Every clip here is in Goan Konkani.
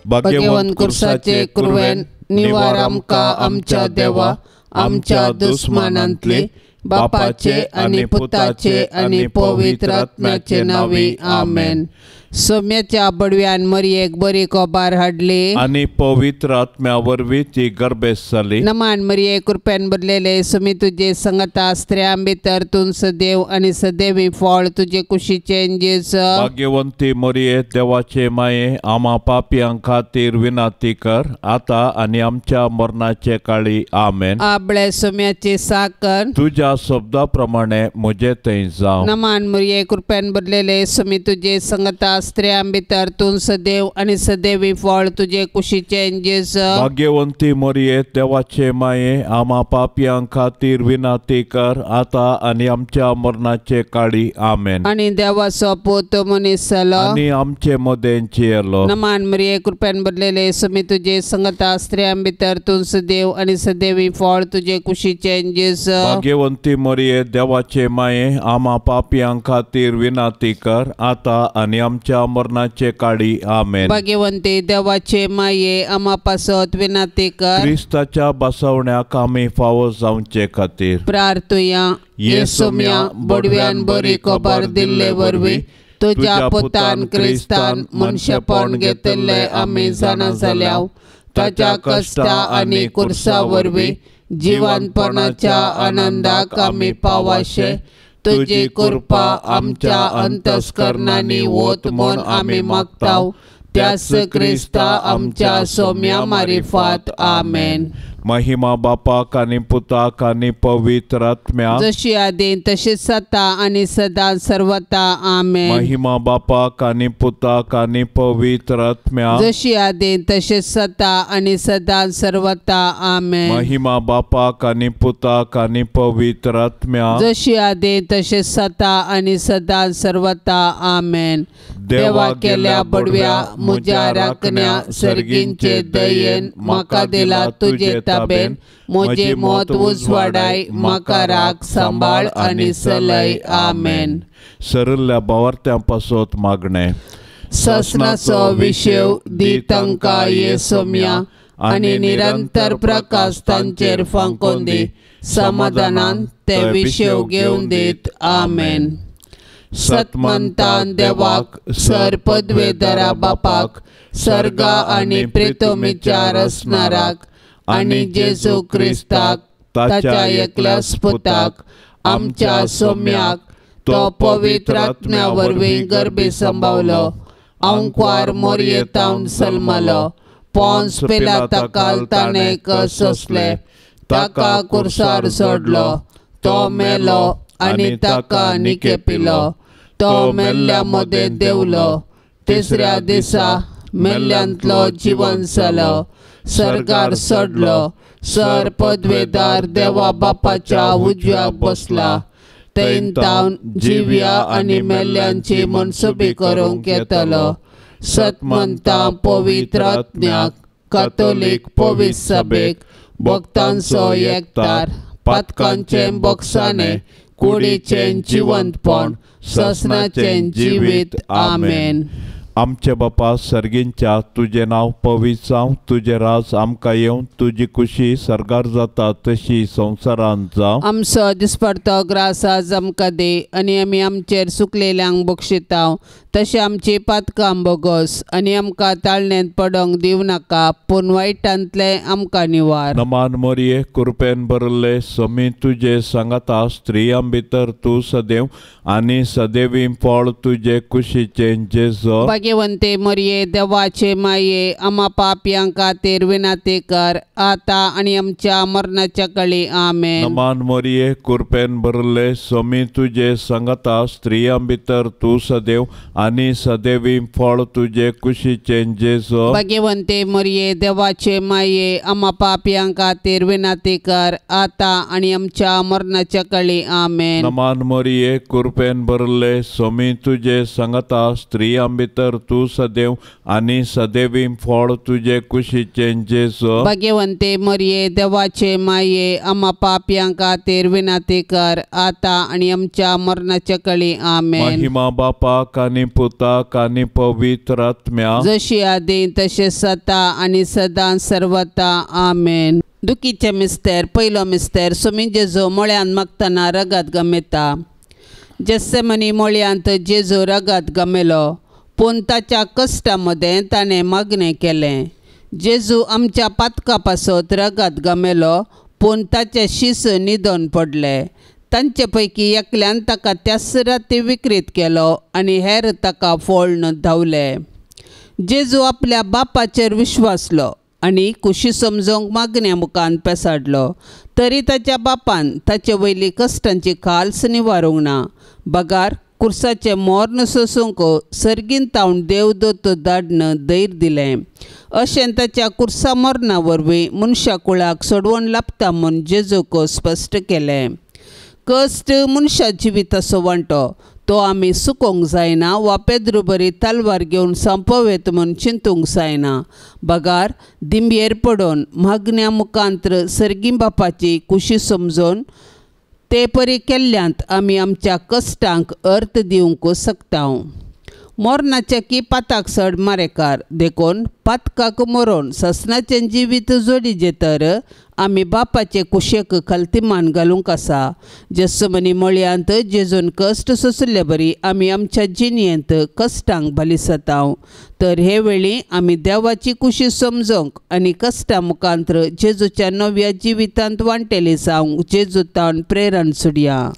भाग्यवंत कुर्साचे कुरवेन निवार आमकां आमच्या देवा आमच्या दुस्मानांतले बापाचे आनी पुताचे आनी पवित्र आत्म्याचे नांवी आमेन. सोम्याच्या बडव्यान मरियेक बरी कोबार हाडली आनी पवित्र आत्म्या वरवीं ती गर्भेस्त जाली. नमान मरिये कृपेन भरलेले सुमी तुजे संगता स्त्रियां भितर तूं सदैव आनी सदैवी फळ तुजे कुशीचें जेजू. भाग्यवंती मरिये देवाचे माये आमा पापयां खातीर विनंती कर आतां आनी आमच्या मरणाचे काळी आमेन. आबळे सोम्याची साकर तुज्या शब्दा प्रमाणे म्हजे थंय जावं. नमान मरिये कृपेन भरलेले सुमी तुजे संगता स्त्रियां भितर तूं सदैव आनी सदैवी फळ तुजे कुशीचें जेजू. भाग्यवंती मरिये देवाचे माये आमा पापयां खातीर विनंती कर आतां आनी आमच्या मरणाचे काळी आमेन. आनी देवाचो पूत मनीस जालो आनी आमचे मदें जियेलो. नमान मरिये कृपेन भरलेले सुमी तुजे संगता स्त्रियां भितर तूं सदैव आनी सदैवी फळ तुजे कुशीचें जेजू. भाग्यवंती मरिये देवाचे माये आमा पापयां खातीर विनंती कर आतां आनी आमच्या मरणाचे काळी आमेन. भाग्यवंती देवाचे माये आमा पासत विनंती कर. क्रिस्ताच्या बसवण्याक आमी फावो जावचे खातीर प्रार्थुया. येसुम्या बडव्यान बरी खबर दिल्ले वरवीं तुज्या पुतान क्रिस्तान मनशेपण घेतिल्लें आमी जाणा जाल्या. ताच्या कश्टा आनी कुर्सा वरवीं जिवनपणाच्या आनंदाक आमी पावाशे तुजी कृपा आमच्या अंतस्करणांनी वत म्हूण आमी मागता. त्याच क्रिस्ता आमच्या सोम्या मारिफात आमेन. महिमा बापाक आनी पुताक आनी पवित्र आत्म्याक जशी आदी तशीच सता आनी सदा सर्वता आमेन. महिमा बापाक आनी पुताक आनी पवित्र आत्म्याक जशी आदी तशीच सता आनी सदा सर्वता आमेन. महिमा बापाक आनी पुताक आनी पवित्र आत्म्याक जशी आदी तशीच सता आनी सदा सर्वता आमेन. देवा केल्या बडव्या म्हज्या राखण्या सर्गींचे दयेन म्हाका दिला तुजे ताबेन म्हजे मत उजवाडाय म्हाका राख सांबाळ आनी सलय आमेन. सरल्या बावार्थ्यां पासत मागणें. ससनाचो विशेव दी तांकां ये सोम्या आनी निरंतर प्रकाश तांचेर फांकोवन दी समाधानान ते विशेव घेवन दीत आमेन. सतमंतान देवाक सर पदवेधरा बापाक सर्गा आनी प्रितोमीच्या रसनाराक आनी जेजू क्रिस्ताक ताच्या एकल्या पुताक आमच्या सोम्याक तो पवित्र आत्म्या वरवीं गर्भी संभावलो आंकवार मोरयेतावन सल्मलो पोन्स पिलाता ताणें सोंसलें ताका कुर्सार सोडलो तो मेलो आनी ताका निकेपिलो तो मेल्ल्या मदें देंवलो तिसऱ्या दिसा मेल्ल्यांतलो जिवन जालो सरकार सोडलो सर पदवेदार देवा बापाच्या उजव्याक बसला थंय तावन जिव्या आनी मेल्ल्यांची मनसुबी करूंक येतलो. सतमंता पवित्र आत्म्याक कातोलीक पवित्र सभेक भक्तांचो एकतार पातकांचें बोगसाणें कुडीचें जिवंतपण ससनाचें जिवीत आमेन. आमचे बापा सर्गींच्या तुजें नांव पवित्र जावं तुजें राज आमकां येवं तुजी खुशी सर्गार जाता तशी संवसारांत जावं. आमचो दिसपडतो ग्रास आज आमकां दी आनी आमी आमचेर सुकलेल्यांक बक्षिताव तशें आमची पातकां बोगस आनी आमकां ताळण्यांत पडोंक दिवं नाका पूण वायटांतलें आमकां निवार. नमान मरिये कृपेन भरिल्ले समी तुजे सांगाता स्त्रियां भितर तूं सदैव आनी सदैवी फळ तुजे कुशीचें जेजू. भाग्यवंते मरिये देवाचे माये आमा पापयां खातीर विनंती कर आतां आनी आमच्या मरणाच्या कळी आमेन. नमान मरिये कृपेन भरिल्ले समी तुजे सांगाता स्त्रियां भितर तूं सदैव आनी सदैवी फळ तुजे कुशीचें जेजू. भाग्यवंते मरिये देवाचे माये आमा पापयां खातीर विनंती कर आतां आनी आमच्या मरणाच्या कळी आमेन. नमान मरिये कृपेन भरिल्ले समी तुजे सांगाता स्त्रियां भितर तूं सदैव आनी सदैवी फळ तुजे कुशीचें जेजू. भाग्यवंते मरिये देवाचे माये आमा पापयां खातीर विनंती कर आतां आनी आमच्या मरणाच्या कळी आमेन. महिमा बापाक आनी पुताक आनी पवित्र आत्म्या, जशी आदी तशें सता आनी सदां सर्वता. आमेन. दुखीचे मिस्तेर. पयलो मिस्तेर. सुमी जेजू मोळ्यान मागतना रगत गमेता. जेस्सेमनी मोळयांत जेजू रगत गमेलो, पूण ताच्या कश्टा मदें ताणें मागणें केलें. जेजू आमच्या पातका पासत रगत गमेलो, पूण ताचे शीस न्हिदोन पडले. तांचे पैकी एकल्यान ताका त्याच राती विक्रीत केलो आनी हेर ताका फोळ्ण धांवले. जेजू आपल्या बापाचेर विश्वासलो आनी कुशी समजूंक मागण्या मुखान पेसाडलो, तरी ताच्या बापान ताचे वयली कश्टांची खाल्स निवारूंक ना. बगार कुर्साचें मोर्न सोसूंक सर्गीन तावन देवदूत धाडन धैर्य दिलें. अशें ताच्या कुर्सा मरणा वरवीं मनशा कुळाक सोडवण लाभता म्हूण जेजूक स्पश्ट केलें. कश्ट मनशा जिविताचो वांटो, तो आमी सुकोवंक जायना वा पेद्रू बरी तलवार घेवन सोंपोवयेत म्हूण चिंतूंक जायना. बगार दिंबयेर पडून मागण्या मुखांत्र सर्गीं बापाची कुशी समजून ते परी केल्ल्यांत आमी आमच्या कश्टांक अर्थ दिवंक शकता. मरणाचे की पाताक सड मारेकार, देखून पातकाक मरोन ससनाचें जिवीत जोडीजे तर आमी बापाचे कुशेक खलतीमान घालूंक आसा. जेस्समनी मळयांत जेजून कश्ट सोंशिल्ले बरी आमी आमच्या जिणेंत कश्टांक बलिसताव. तर हे वेळी आमी देवाची कुशी समजूंक आनी कश्टा मुखांत्र जेजूच्या नव्या जिवितांत वांटेली जावंक जेजू तावन प्रेरण सोडया.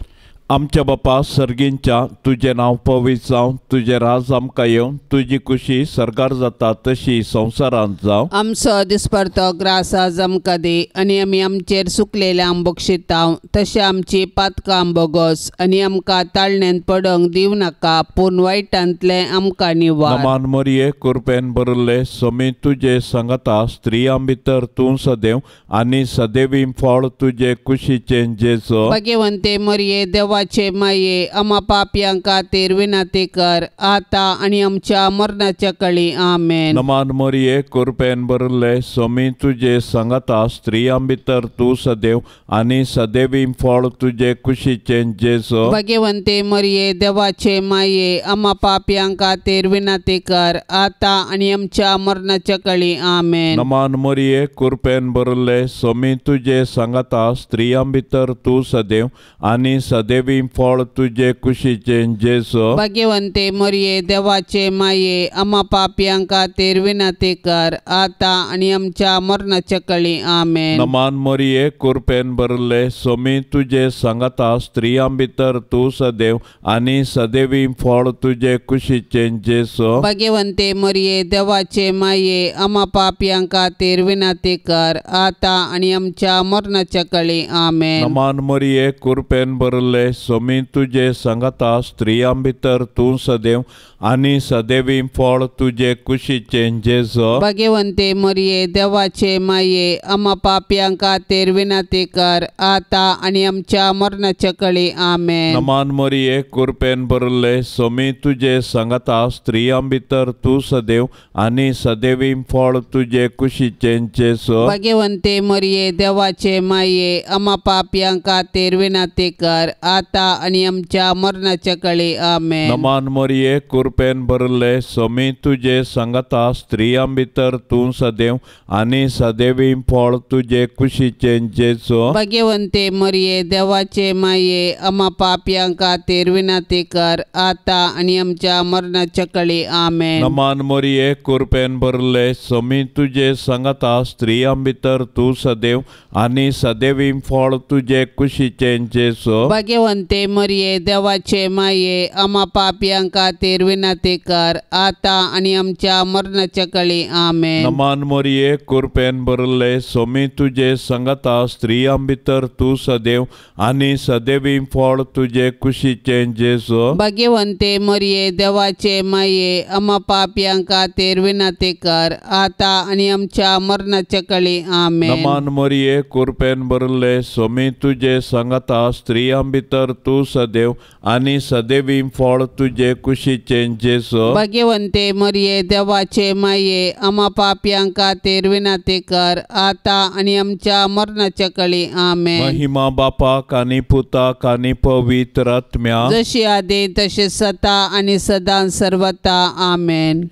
आमच्या बापा सर्गींच्या, तुजें नांव पवित्र जावं, तुजें राज आमकां येवं, तुजी कुशी सर्गार जाता तशी संवसारांत जावं. आमचो दिसपडतो ग्रास आज आमकां दी आनी आमी आमचेर सुकलेल्यांक बक्षिताव तशें आमची पातकां बोगस आनी आमकां ताळणेंत पडोवंक दिवं नाका, पूण वायटांतलें आमकां निवार. नमान मरिये, कृपेन भरिल्ले, समी तुजे सांगाता, स्त्रियां भितर तूं सदैव आनी सदैवी फळ तुजे कुशीचें जेजू. भाग्यवंते मरिये, देवाचे माये, आमा पापयां खातीर विनंती कर आता आनी आमच्या मरणाच्या कळी. आमेन. नमान मरिये, कृपेन भरिल्ले, समी तुजे सांगाता, स्त्रियां भितर तूं सदैव आनी सदैवी फळ तुजे कुशीचें जेजू. भाग्यवंते मरिये, देवाचे माये, आमा पापयां खातीर विनंती कर आता आनी आमच्या मरणाच्या कळी. आमेन. नमान मरिये, कृपेन भरिल्ले, समी तुजे सांगाता, स्त्रियां भितर तूं सदैव आनी सदैवी फळ तुजे कुशीचें जेजू. भाग्यवंते मरिये, देवाचे माये, आमा पापयां खातीर विनंती कर आता आनी आमच्या मरणाच्या कळी. आमेन. नमान मरिये, कृपेन भरिल्ले, समी तुजे सांगाता, स्त्रियां भितर तूं सदैव आनी सदैवी फळ तुजे कुशीचें जेजू. भाग्यवंते मरिये, देवाचे माये, आमा पापयां खातीर विनंती कर आता आनी आमच्या मरणाच्या कळी. आमेन. नमान मरिये, कृपेन भरिल्ले, समी तुजे सांगाता, स्त्रियां भितर तूं सदैव आनी सदैवी फळ तुजे कुशीचें जेजू. भाग्यवंते मरिये, देवाचे माये, आमा पापयां खातीर विनंती कर आता आनी आमच्या मरणाच्या कळी. आमेन. नमान मरिये, कृपेन भरिल्ले, समी तुजे सांगाता, स्त्रियां भितर तूं सदैव आनी सदैवी फळ तुजे कुशीचें जेजू. भाग्यवंते मरिये, देवाचे माये, आमा पापयां खातीर विनंती कर आता आनी आमच्या मरणाच्या कळी. आमेन. नमान मरिये, कृपेन भरिल्ले, समी तुजे सांगाता, स्त्रियां भितर तूं सदैव आनी सदैवी फळ तुजे कुशीचें जेजू. भाग्यवंते मरिये, देवाचे माये, आमा पापयां खातीर विनंती कर आता आनी आमच्या मरणाच्या कळी. आमेन. नमान मरिये, कृपेन भरिल्ले, समी तुजे सांगाता, स्त्रियां भितर तूं सदैव आनी सदैवी फळ तुजे कुशीचें जेजू. भाग्यवंते मरिये, देवाचे माये, आमा पापयां खातीर विनंती कर आता आनी आमच्या मरणाच्या कळी. आमेन. नमान मरिये, कृपेन भरिल्ले, समी तुजे सांगाता, स्त्रियां भितर तूं सदैव आनी सदैवी फळ तुजे कुशीचें जेजू. भाग्यवंते मरिये, देवाचे माये, आमा पापयां खातीर विनंती कर आता आनी आमच्या मरणाच्या कळी. आमेन. नमान मरिये, कृपेन भरिल्ले, समी तुजे सांगाता, स्त्रियां भितर भितर तूं सदैव आनी सदैवी फळ तुजे कुशीचें जेजू. भाग्यवंते मरिये देवाचे माये, आमा पापयां खातीर विनंती कर आतां आनी आमच्या मरणाच्या कळी. आमेन. महिमा बापाक आनी पुताक आनी पवित्र आत्म्याक, जशी आदी तशी सता आनी सदां सर्वता. आमेन.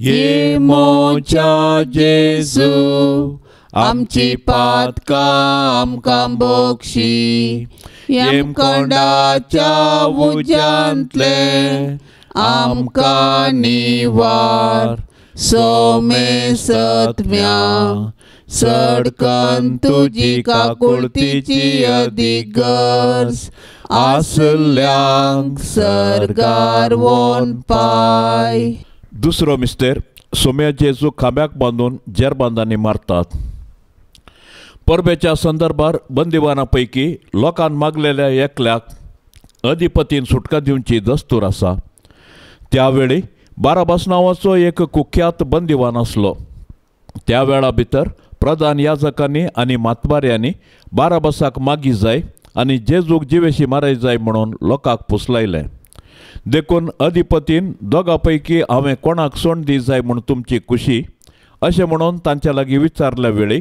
ये मोच्या जेजू, आमची पातकां आमकां बक्षी, येमकोंडाच्या उज्यांतले आमकां निवार, सोमे सत्म्या सडकन तुजी काकुळतीची अदीक गरज आसल्यांक सर्गार वोन पाय. दुसरो मिस्तेर, सोम्या जेजू खांब्याक बांदून जेरबांदांनी मारतात. परबेच्या संदर्भार बंदिवाना पैकी लोकान मागलेल्या एकल्याक अधिपतीन सुटका दिवची दस्तूर आसा. त्यावेळी बाराबास नांवाचो एक कुख्यात बंदिवान आसलो. त्या वेळा भितर प्रधान याजकांनी आनी मातबाऱ्यांनी बाराबासाक मागी जाय आनी जेजूक जिवेशी माराय जाय म्हणून लोकांक पुसलायलें. देखून अधिपतीन दोगां पैकी हांवें कोणाक सोंड दी जाय म्हूण तुमची खुशी अशें म्हणून तांच्या लागीं विचारल्या वेळी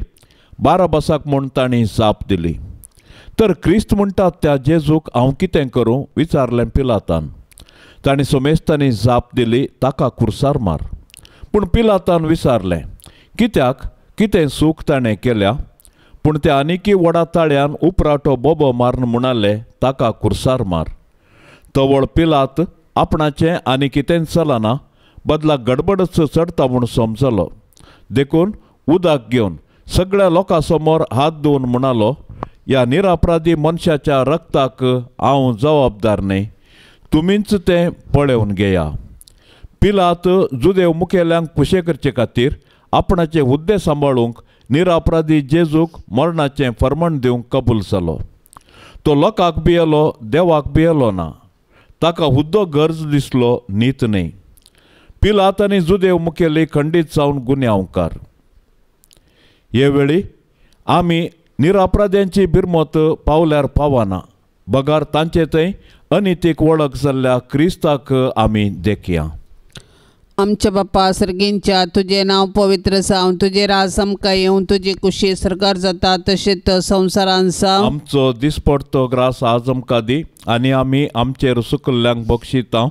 बाराबासाक म्हूण तांणी जाप दिली. तर क्रिस्त म्हणटात त्या जेजूक हांव कितें करूं विचारलें पिलातान. तांणी सोमेस्तांनी जाप दिली, ताका कुर्सार मार. पूण पिलातान विचारलें, कित्याक, कितें चूक ताणें केल्या? पूण त्या आनिकी व्हडा ताळ्यान उपराटो बोबो मारून म्हणाले, ताका कुर्सार मार. तवळ पिलात आपणाचें आनी कितेंच चलना, बदला गडबडच चडता म्हूण समजलो. देखून उदक घेवन सगळ्या लोकां समोर हात धुवन म्हणालो, ह्या निरापराधी मनशाच्या रक्ताक हांव जबाबदार न्हय, तुमीच तें पळोवन घेया. पिलात जुदेव मुखेल्यांक खुशे करचे खातीर आपणाचे हुद्दे सांबाळूंक निरापराधी जेजूक मरणाचें फर्माण दिवंक कबूल जालो. तो लोकांक भियेलो, देवाक भियेलो ना. ताका हुद्दो गरज दिसलो, नीत न्हय. पिलात आनी जुदेव मुखेली खंडीत जावन गुन्यांवकार. हे वेळी आमी निरापराध्यांची बिरमत पावल्यार पावना, बगार तांचे थंय अनितीक वळख जाल्ल्या क्रिस्ताक आमी देखया. आमच्या बाप्पा सर्गींच्या, तुजें नांव पवित्र जावं, तुजें राज आमकां येवं, तुजी कुशी सरकार जाता तशेंच संवसारान जावं. आमचो दिसपडतो ग्रास आज आमकां दी आनी आमी आमचेर सुकल्ल्यांक बक्षिता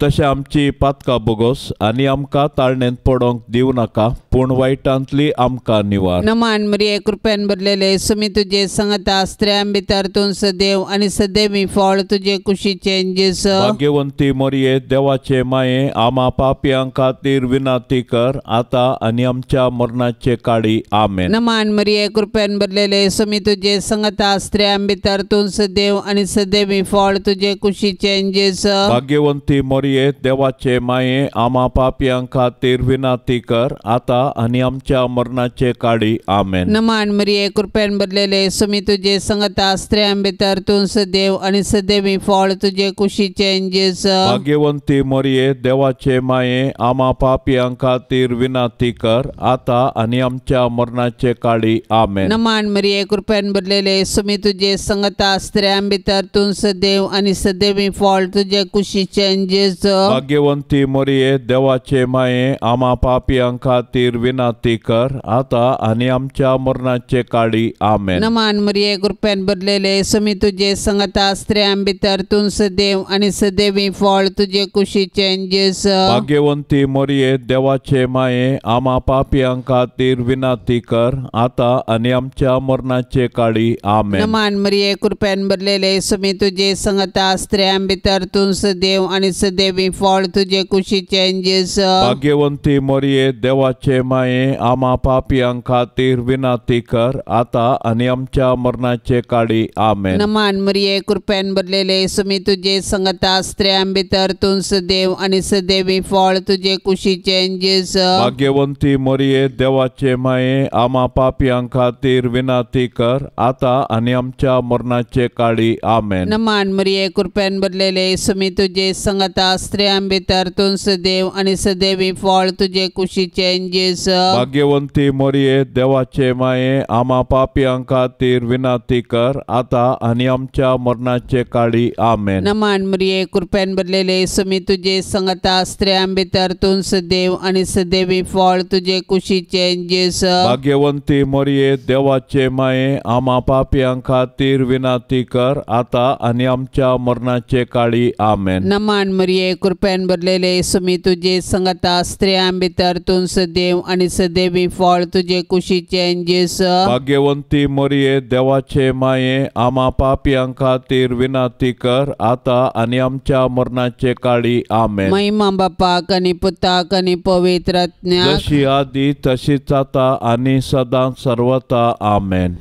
तशें आमची पातकां बोगोस आनी आमकां ताळणेंत पडोंक दिवं नाका, पूण वायटांतली आमकां निवार. नमान मरिये, कृपेन भरलेले, सुमी तुजे संगता, स्त्रियां भितर तूं सदैव आनी सदैवी फळ तुजे कुशीचें जेजू. भाग्यवंती मरिये, देवाचे माये, आमा पापयां खातीर विनंती कर आतां आनी आमच्या मरणाचे काळी. आमेन. नमान मरिये, कृपेन भरलेले, सुमी तुजे संगता, स्त्रियां भितर तूं सदैव आनी सदैवी फळ तुजे कुशीचें जेजू. भाग्यवंती मरिये, देवाचे माये, आमा पापयां खातीर विनंती कर आतां आनी आमच्या मरणाचे काळी. आमेन. नमान मरिये, कृपेन भरलेले, सुमी तुजे संगता, स्त्रियां भितर तूं सदैव आनी सदैवी फळ तुजे कुशीचें जेजू. भाग्यवंती मरिये, देवाचे माये, आमा पापयां खातीर विनंती कर आतां आनी आमच्या मरणाचे काळी. आमेन. नमान मरिये, कृपेन भरलेले, सुमी तुजे संगता, स्त्रियां भितर तूं सदैव आनी सदैवी फळ तुजे कुशीचें जेजू. भाग्यवंती मरिये, देवाचे माये, आमा पापयां खातीर विनंती कर आतां आनी आमच्या मरणाचे काळी. आमेन. नमान मरिये, कृपेन भरलेले, सुमी तुजे संगता, स्त्रियां भितर तूं सदैव आनी सदैवी फळ तुजे कुशीचें जेजू. भाग्यवंती मरिये, देवाचे माये, आमा पापयां खातीर विनंती कर आतां आनी आमच्या मरणाचे काळी. आमेन. नमान मरिये, कृपेन भरलेले, सुमी तुजे संगता, स्त्रियां भितर तूं सदैव आनी सदैवी फळ तुजे कुशीचें जेजू. भाग्यवंती मरिये, देवाचे माये, आमा पापयां खातीर विनंती कर आतां आनी आमच्या मरणाचे काळी. आमेन. नमान मरिये, कृपेन भरलेले, सुमी तुजे संगता, स्त्रियां भितर तूं सदैव आनी सदैवी फळ तुजे कुशीचें जेजू. भाग्यवंती मरिये, देवाचे माये, आमा पापयां खातीर विनंती कर आतां आनी आमच्या मरणाचे काळी. आमेन. नमान मरिये, कृपेन भरलेले, सुमी तुजे संगता, स्त्रियां भितर तूं सदैव आनी सदैवी फळ तुजे कुशीचें जेजू। भाग्यवंती मरिये देवाचे माये आमा पापयां खातीर विनंती कर आतां आनी आमच्या मरणाचे काळी आमेन। नमन मरिये कृपेन भरलेले स्वामी तुजे संगता स्त्रियां भितर तूं सदैव आनी सदैवी फळ तुजे कुशीचें जेजू। भाग्यवंती मरिये देवाचे माये आमा पापयां खातीर विनंती कर आतां आनी आमच्या मरणाचे काळी आमेन। नमन मरिये कृपेन भरलेले स्वामी तुजे संगता स्त्रियां भितर तूं सदैव आनी सदैवी फळ तुजे कुशीचें जेजू। भाग्यवंती मरिये देवाचे माये आमा पापयां खातीर विनंती कर आतां आनी आमच्या मरणाचे काळी आमेन। महिमा बापाक आनी पुताक आनी पवित्र आत्म्याक, जशी आदी तशीच आतां आनी सदां सर्वता आमेन।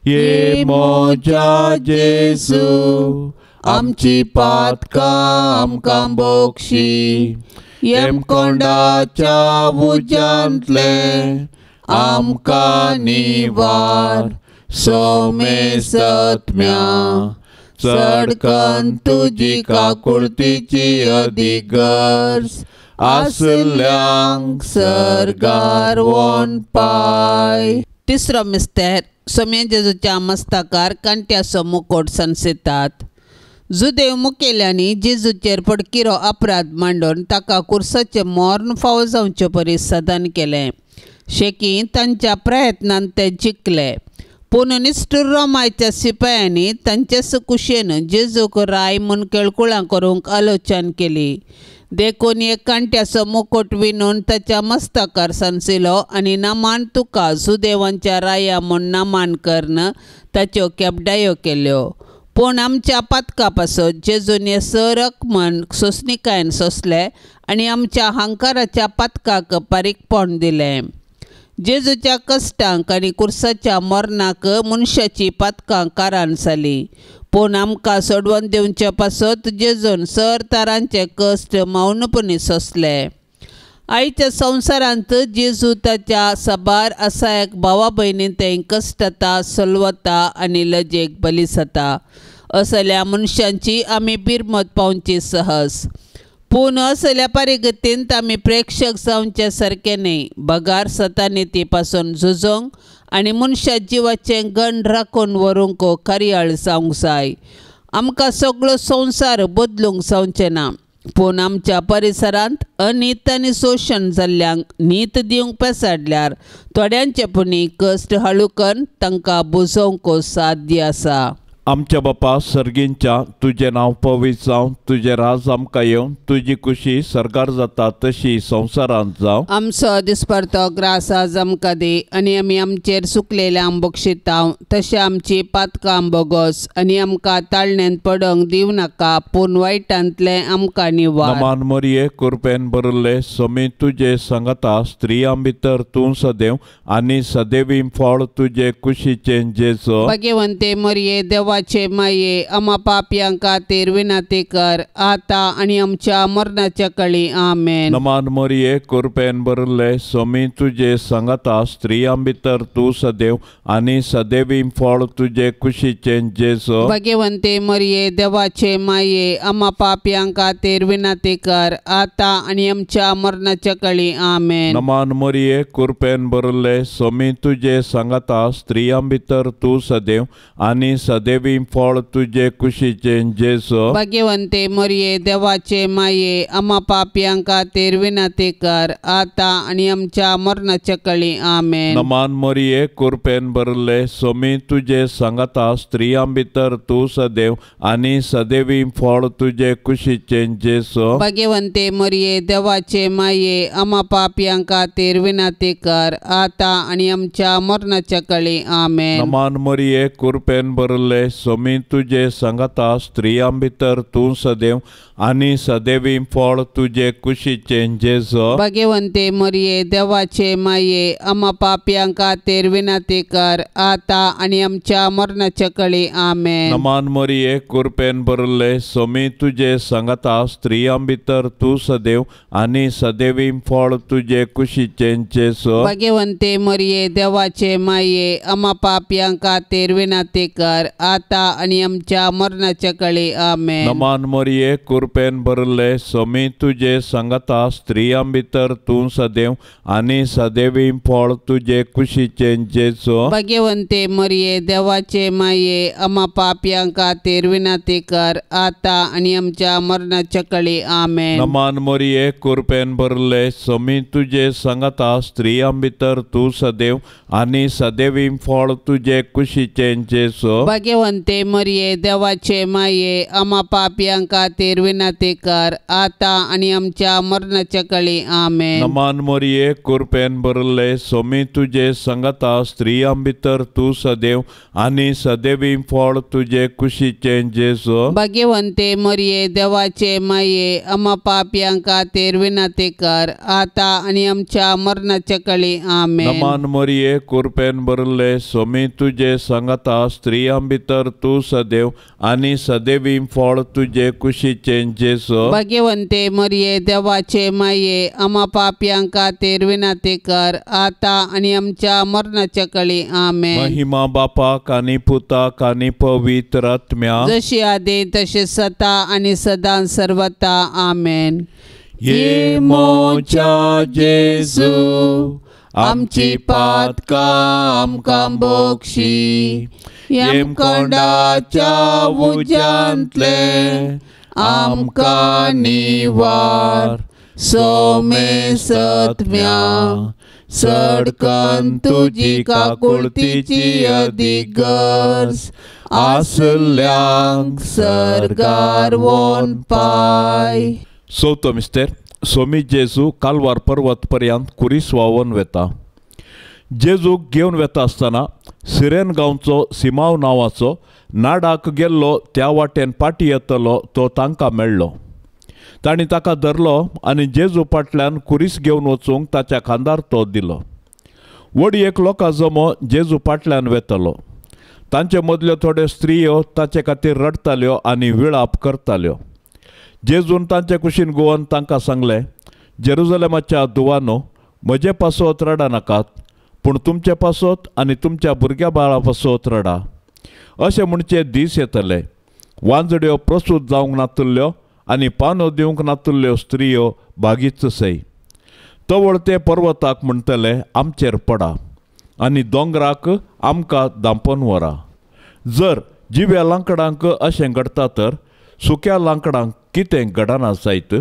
ये म्हज्या जेजू आमची पातकां आमकां बोक्षी, येमकोंडाच्या उज्यांतले आमकां निवार, सोमेसत्म्या चडकन तुजी काकुळतीची अदीक गरज आसल्यांक सर्गार वोन पाय। तिसरो मिस्तेर स्वामी जेजूच्या मस्तकार कांट्याचो मुकोट सनसितात। जुदेव मुखेल्यांनी जेजूचेर पडकिरो अपराध मांडून ताका कुर्साचें मर्ण फावो जावचे परी साधन केलें। शेकी तांच्या प्रयत्नान ते जिखले, पूण निश्ठूर रोमायच्या शिपायांनी तांचेच कुशेन जेजूक राय म्हूण केळकुळां करूंक आलोचन केली। देखून एक कांट्याचो मुकोट विणून ताच्या मस्तकार सांसिलो आनी नामान तुका जुदेवांच्या राया म्हूण नामान करून ताच्यो केपडायो केल्यो। पूण आमच्या पातका पासत जेजून हें सरक म्हण सोंसणिकायेन सोंसलें आनी आमच्या हांकाराच्या पातकाक पारीकपण दिलें। जेजूच्या कश्टांक आनी कुर्साच्या मरणाक मनशाची पातकां कारण जाली, पूण आमकां सोडवून दिवचे पासत जेजून सर तरांचे कश्ट मौनपणी सोंसले। आयच्या संवसारांत जेजू ताच्या साबार असायक भावा भयणीं तें कश्टता, सलवता आनी लजेक बली जाता। असल्या मनशांची आमी बिरमत पावची सहज, पूण असल्या परिगतींत आमी प्रेक्षक जावचे सारकें न्हय, बगार सतानिती पासून झुजोंक आनी मनशा जिवाचें गण राखून व्हरूंक कार्याळ जावंक जाय। आमकां सगळो संवसार बदलूंक जावचें ना, पूण आमच्या परिसरांत अनीत आनी शोशण जाल्ल्यांक नीत दिवंक पेसाडल्यार थोड्यांचे पुणी कश्ट हळू करून तांकां बुजोवंक साध्य आसा। आमच्या बापा सर्गींच्या तुजें नांव पवित्र जावं, तुजें राज आमकां येवं, तुजी कुशी सर्गार जाता तशी संवसारांत जावं। आमचो दिसपडतो ग्रास आज आमकां दी आनी आमी आमचेर सुकलेल्यांक बक्षितांव तशें आमची पातकां बोगस आनी आमकां ताळण्यांत पडोवंक दिवं नाका, पूण वायटांतलें आमकां निवार। नमान मरिये कृपेन भरिल्ले स्वामी तुजे संगता, स्त्रियां भितर तूं सदैव आनी सदैवी फळ तुजे कुशीचें जेजू। भाग्यवंते मरिये देवा माये आमा पापयां खातीर विनंती कर आतां आनी आमच्या मरणाच्या काळी आमेन। नमान मरिये कृपेन भरिल्ले स्वामी तुजे संगता, स्त्रियां भितर तूं सदैव आनी सदैवी फळ तुजे कुशीचें जेजू। भाग्यवंते मरिये देवाचे माये आमा पापयां खातीर विनंती कर आतां आनी आमच्या मरणाच्या काळी आमेन। नमान मरिये कृपेन भरिल्ले स्वामी तुजे संगता, स्त्रियां भितर तूं सदैव आनी सदैवी फळ तुजे कुशीचें जेजू। भाग्यवंते मरिये देवाचे माये आमा पापयां खातीर विनंती कर आतां आनी आमच्या मरणाच्या काळी आमेन। नमान मरिये कृपेन भरिल्ले स्वामी तुजे संगता, स्त्रियां भितर तूं सदैव आनी सदैवी फळ तुजे कुशीचें जेजू। भाग्यवंते मरिये देवाचे माये आमा पापयां खातीर विनंती कर आतां आनी आमच्या मरणाच्या काळी आमेन। नमान मरिये कृपेन भरिल्ले स्वामी तुजे संगता, स्त्रियां भितर तूं सदैव आनी सदैवी फळ तुजे कुशीचें जेजू। भाग्यवंते मरिये देवाचे माये आमा पापयां खातीर विनंती कर आतां आनी आमच्या मरणाच्या काळी आमेन। नमान मरिये कृपेन भरिल्ले स्वामी तुजे संगता, स्त्रियां भितर तूं सदैव आनी सदैवी फळ तुजे कुशीचें जेजू। भाग्यवंते मरिये देवाचे माये आमा पापयां खातीर विनंती कर आतां आता आनी आमच्या मरणाच्या काळी आमेन। नमान मरिये कृपेन भरले स्वामी तुजे संगता स्त्रियां भितर तूं सदैव आनी सदैवी फळ तुजे कुशीचें जेजू। भाग्यवंते मरिये देवाचे माये आमा पापयां खातीर विनंती कर आता आनी आमच्या मरणाच्या काळी आमेन। नमान मरिये कृपेन भरले स्वामी तुजे संगता स्त्रियां भितर तूं सदैव आनी सदैवी फळ तुजे कुशीचें जेजू। भाग्यवंते मरिये देवाचे माये आमा पापयां खातीर विनंती कर आता आनी आमच्या मरणाच्या काळी आमेन। नमान मरिये कृपेन भरले स्वामी तुजे संगता स्त्रियां भितर तूं सदैव आनी सदैवी फळ तुजे कुशीचें जेजू। भाग्यवंते मरिये देवाचे माये आमा पापयां खातीर विनंती कर आता आनी आमच्या मरणाच्या काळी आमेन। नमान मरिये कृपेन भरले स्वामी तुजे संगता स्त्रियां भितर तूं सदैव आनी सदैवी फळ तुजे कुशीचें जेजू। भाग्यवंते मरिये देवाचे माये आमा पापयां खातीर विनंती कर आता आनी आमच्या मरणाच्या काळी आमेन। महिमा बापाक आनी पुताक आनी पवित्र आत्म्याक, जशी आदी तशी सता आनी सदां सर्वता आमेन। ये मोच्या जेजू आमची पातकां आमकां बक्षी, येमकोंडाच्या उज्यांतले आमकां निवार, सोमे सत्म्या सडकन तुजी काकुळतीची अदीक गरज आसल्यांक सर्गार वोन पाय। चवथो मिस्तेर सोमी जेजू कालवार पर्वत पर्यंत कुरीस व्हांवोन वेता। जेजूक घेवन वेता आसतना सिरेन गांवचो सिमाव नांवाचो नाडाक गेल्लो त्या वाटेन पाटी येतलो तो तांकां मेळ्ळो। तांणी ताका धरलो आनी जेजू फाटल्यान कुरीस घेवन वचूंक ताच्या खांदार तो दिलो। व्हड एक लोकां जमो जेजू फाटल्यान वेतलो। तांचे मदल्यो थोड्यो स्त्रियो ताचे खातीर रडटाल्यो आनी विळाप करताल्यो। जेजून तांचे कुशीन गोवन तांकां सांगलें, जेरुजलेमाच्या दुवानो म्हजे पासत रडा नाकात, पूण तुमचे पासत आनी तुमच्या भुरग्या बाळा पासत रडा। अशें म्हणचे दीस येतले वांजड्यो प्रसूत जावंक नातुल्ल्यो आनी पानो दिवंक नातुल्ल्यो स्त्रियो बागीच सय। तवळ ते पर्वताक म्हणटले आमचेर पडा आनी दोंगराक आमकां दांपोन व्हरा। जर जिव्या लांकडांक अशें घडटा तर सुक्या लांकडांक कितें घडना जायत।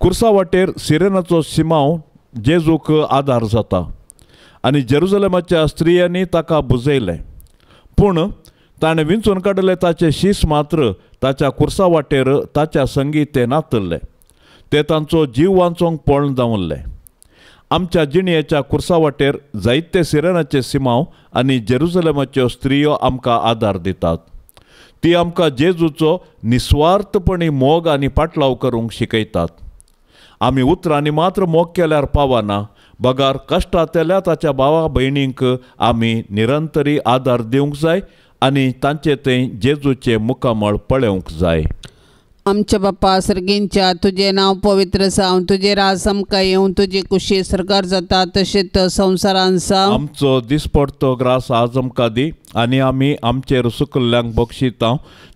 कुर्सा वाटेर सिरेनाचो सिमांव जेजूक आदार जाता आनी जेरुजलेमाच्या स्त्रियांनी ताका बुजयलें, पूण ताणें विंचून काडले ताचे शीस मात्र ताच्या कुर्सा वाटेर ताच्या संगी ते नातल्ले, ते तांचो जीव वांचोंक पळोवन दावल्ले। आमच्या जिणयेच्या कुर्सा वाटेर जायते सिरेनाचे सिमांव आनी जेरुजलेमाच्यो स्त्रियो आमकां आदार दितात। ती आमकां जेजूचो निस्वार्थपणी मोग आनी पाटलाव करूंक शिकयतात। आमी उतरांनी मात्र मोग केल्यार पावना, बगार कश्टांतल्या ताच्या भावा भयणींक आमी निरंतरी आदार दिवंक जाय आनी तांचे थंय जेजूचें मुखामळ पळोवंक जाय। आमच्या बापा सर्गींच्या तुजें नांव पवित्र जावं, तुजें राज आमकां येवं, तुजी कुशी सरकार जाता तशेंच संवसारान जावं। आमचो दिसपडतो ग्रास आज आमकां दी आनी आमी आमचेर सुकल्ल्यांक बक्षिता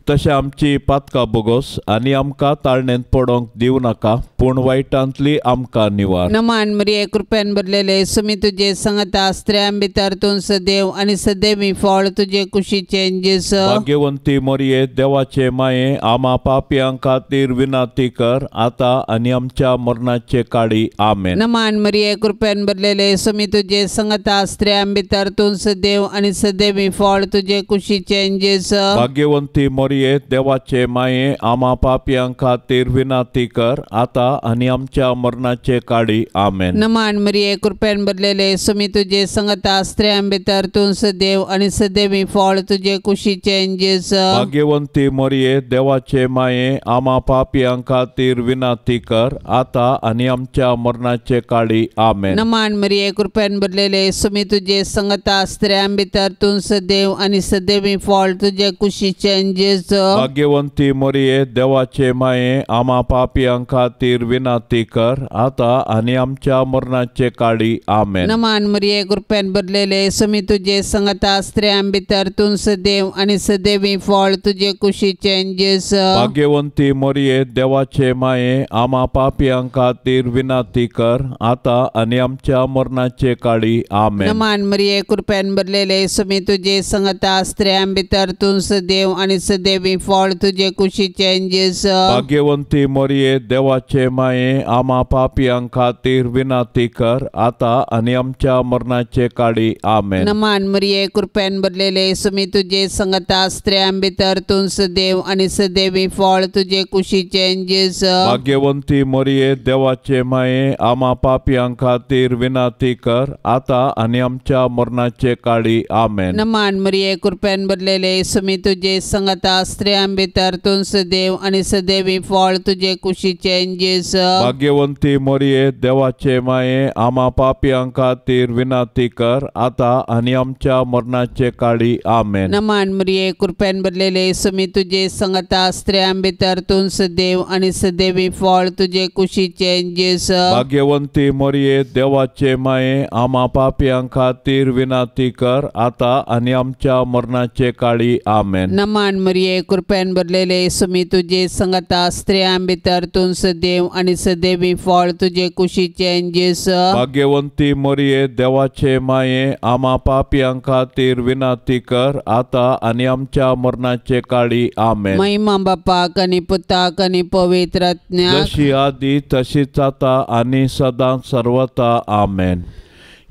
तशें आमची पातकां बोगोस आनी आमकां ताळणेंत पडोंक दिवं नाका, पूण वायटांतली आमकां निवार। नमान मरिये कृपेन भरलेले सुमी तुजे संगता स्त्रियां भितर तूं सदैव आनी सदैवी फळ तुजे कुशीचें जेजू। भाग्यवंती मरिये देवाचे माये आमा पापयां खातीर विनंती कर आता आनी आमच्या मरणाचे काळी आमेन। नमान मरिये कृपेन भरलेले सुमी तुजे संगता स्त्रियां भितर तूं सदैव आनी सदैवी फळ तुजे कुशीचें जेजू। भाग्यवंती मरिये देवाचे माये आमा पापयां खातीर विनंती कर आता आनी आमच्या मरणाचे काळी आमेन। नमान मरिये कृपेन भरलेले सुमी तुजे संगता स्त्रियां भितर तूं सदैव आनी सदैवी फळ तुजे कुशीचें जेजू। भाग्यवंती मरिये देवाचे माये आमा पापयां खातीर विनंती कर आता आनी आमच्या मरणाचे काळी आमेन। नमान मरिये कृपेन भरलेले सुमी तुजे संगता स्त्रियां भितर तूं सदैव आनी सदैवी फळ तुजे कुशीचें जेजू। जेजू। भाग्यवंती मरिये देवाचे माये आमा पापयां खातीर विनंती कर आता आनी आमच्या मरणाचे काळी आमेन। नमान मरिये कृपेन भरलेले स्वामी तुजे संगता स्त्रियां भितर तूं सदैव आनी सदैवी फळ तुजे कुशीचें जेजू। भाग्यवंती मरिये देवाचे माये आमा पापयां खातीर विनंती कर आता आनी आमच्या मरणाचे काळी आमेन। नमान मरिये कृपेन भरलेले स्वामी तुजे संगता स्त्रियां भितर तूं सदैव आनी सदैवी फळ तुजे कुशीचें जेजू। भाग्यवंती मरिये देवाचे माये आमा पापयां खातीर विनंती कर आता आनी आमच्या मरणाचे काळी आमेन। नमान मरिये कृपेन भरलेले स्वामी तुजे संगता स्त्रियां भितर तूं सदैव आनी सदैवी फळ तुजे कुशीचें जेजू। भाग्यवंती मरिये देवाचे माये आमा पापयां खातीर विनंती कर आता आनी आमच्या मरणाचे काळी आमेन। नमान मरिये कृपेन भरलेले स्वामी तुजे संगता स्त्रियां भितर तूं सदैव आनी सदैवी फळ तुजे कुशीचें जेजू। भाग्यवंती मरिये देवाचे माये आमा पापयां खातीर विनंती कर आता आनी आमच्या मरणाचे काळी आमेन। नमान मरिये कृपेन भरलेले स्वामी तुजे संगता स्त्रियां भितर तूं सदैव आनी सदैवी फळ तुजे कुशीचें जेजू। भाग्यवंती मरिये देवाचे माये आमा पापयां खातीर विनंती कर आता आनी आमच्या मरणाचे काळी आमेन। नमान मरिये कृपेन भरलेले स्वामी तुजे संगता स्त्रियां भितर तूं सदैव आनी सदैवी फळ तुजे कुशीचें जेजू। भाग्यवंती मरिये देवाचे माये आमा पापयां खातीर विनंती कर आता आनी आमच्या मरणाचे काळी आमेन। महिमा बापाक आनी पुताक आनी पवित्र आत्म्याक, जशी आदी तशीच आता आनी सदां सर्वता आमेन।